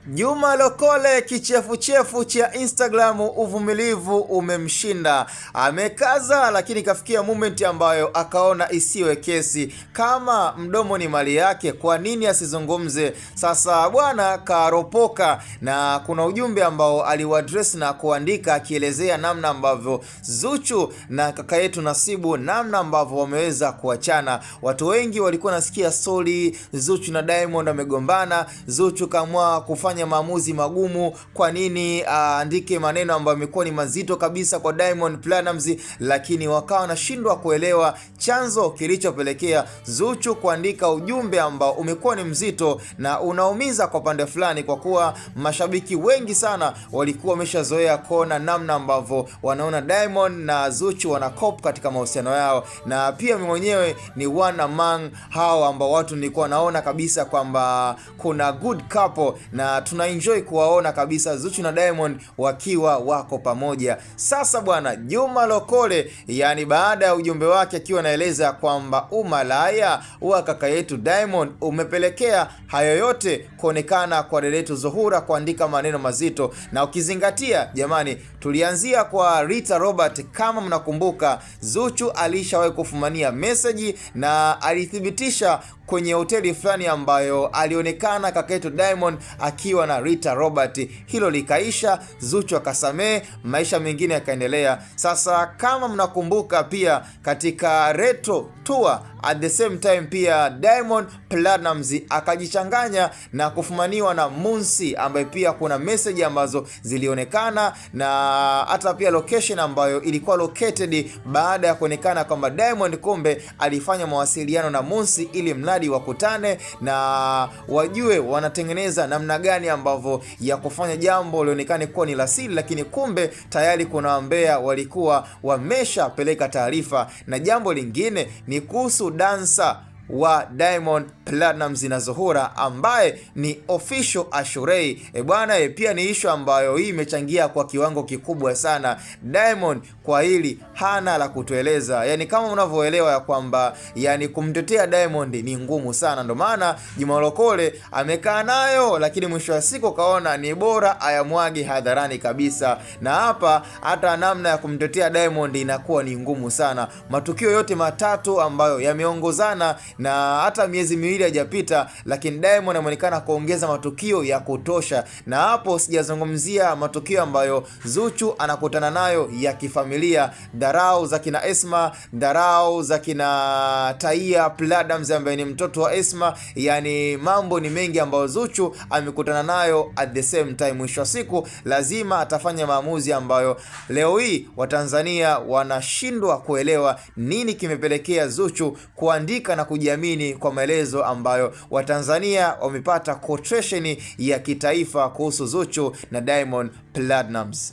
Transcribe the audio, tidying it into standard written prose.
Juma Lokole kichefuchefu cha Instagram, uvumilivu umemshinda. Amekaza, lakini kafikia moment ambayo akaona isiwe kesi. Kama mdomo ni mali yake, kwa nini asizungumze? Sasa bwana karopoka, na kuna ujumbe ambao aliuaddress na kuandika akielezea namna ambavyo Zuchu na kaka yetu Nasibu, namna ambavyo wameweza kuachana. Watu wengi walikuwa nasikia story Zuchu na Diamond wamegombana, Zuchu kaamua kufanya maamuzi magumu, kwa nini aandike maneno ambayo yamekuwa ni mazito kabisa kwa Diamond Platnumz, lakini wakawa wanashindwa kuelewa chanzo kilichopelekea Zuchu kuandika ujumbe ambao umekuwa ni mzito na unaumiza kwa pande fulani, kwa kuwa mashabiki wengi sana walikuwa wameshazoea kuona namna ambavyo wanaona Diamond na Zuchu wana cope katika mahusiano yao, na pia mimi mwenyewe ni one among hao ambao watu nilikuwa naona kabisa kwamba kuna good couple na tuna enjoy kuwaona kabisa Zuchu na Diamond wakiwa wako pamoja. Sasa bwana Juma Lokole, yani baada ya ujumbe wake akiwa anaeleza kwamba umalaya wa kaka yetu Diamond umepelekea hayo yote kuonekana kwa dada yetu Zuhura kuandika maneno mazito, na ukizingatia jamani, tulianzia kwa Rita Robert. Kama mnakumbuka, Zuchu alishawahi kufumania message na alithibitisha kwenye hoteli fulani ambayo alionekana kaka yetu Diamond akiwa na Rita Robert. Hilo likaisha, Zuchu akasamee, maisha mengine yakaendelea. Sasa kama mnakumbuka pia katika Retro Tour at the same time pia Diamond Platnumz akajichanganya na kufumaniwa na Munsi, ambaye pia kuna message ambazo zilionekana na hata pia location ambayo ilikuwa located baada ya kuonekana kwamba Diamond kumbe alifanya mawasiliano na Munsi ili mradi wakutane na wajue wanatengeneza namna gani ambavyo ya kufanya jambo lionekane kuwa ni la siri, lakini kumbe tayari kuna wambea walikuwa wameshapeleka taarifa. Na jambo lingine ni kuhusu dansa wa Diamond Platnumz na Zuhura ambaye ni official Ashurei. Bwana, pia ni issue ambayo hii imechangia kwa kiwango kikubwa sana. Diamond kwa hili hana la kutueleza. Yani kama unavyoelewa ya kwamba yani kumtetea Diamond ni ngumu sana, ndio maana Juma Lokole amekaa nayo, lakini mwisho wa siku kaona ni bora ayamwage hadharani kabisa. Na hapa hata namna ya kumtetea Diamond inakuwa ni ngumu sana. Matukio yote matatu ambayo yameongozana na hata miezi miwili haijapita, lakini Diamond ameonekana kuongeza matukio ya kutosha. Na hapo sijazungumzia matukio ambayo Zuchu anakutana nayo ya kifamilia, dharau za kina Esma, dharau za kina Taia Platnumz ambaye ni mtoto wa Esma. Yani mambo ni mengi ambayo Zuchu amekutana nayo at the same time. Mwisho wa siku lazima atafanya maamuzi ambayo leo hii Watanzania wanashindwa kuelewa nini kimepelekea Zuchu kuandika na kujiamini kwa maelezo ambayo Watanzania wamepata quotation ya kitaifa kuhusu Zuchu na Diamond Platnumz.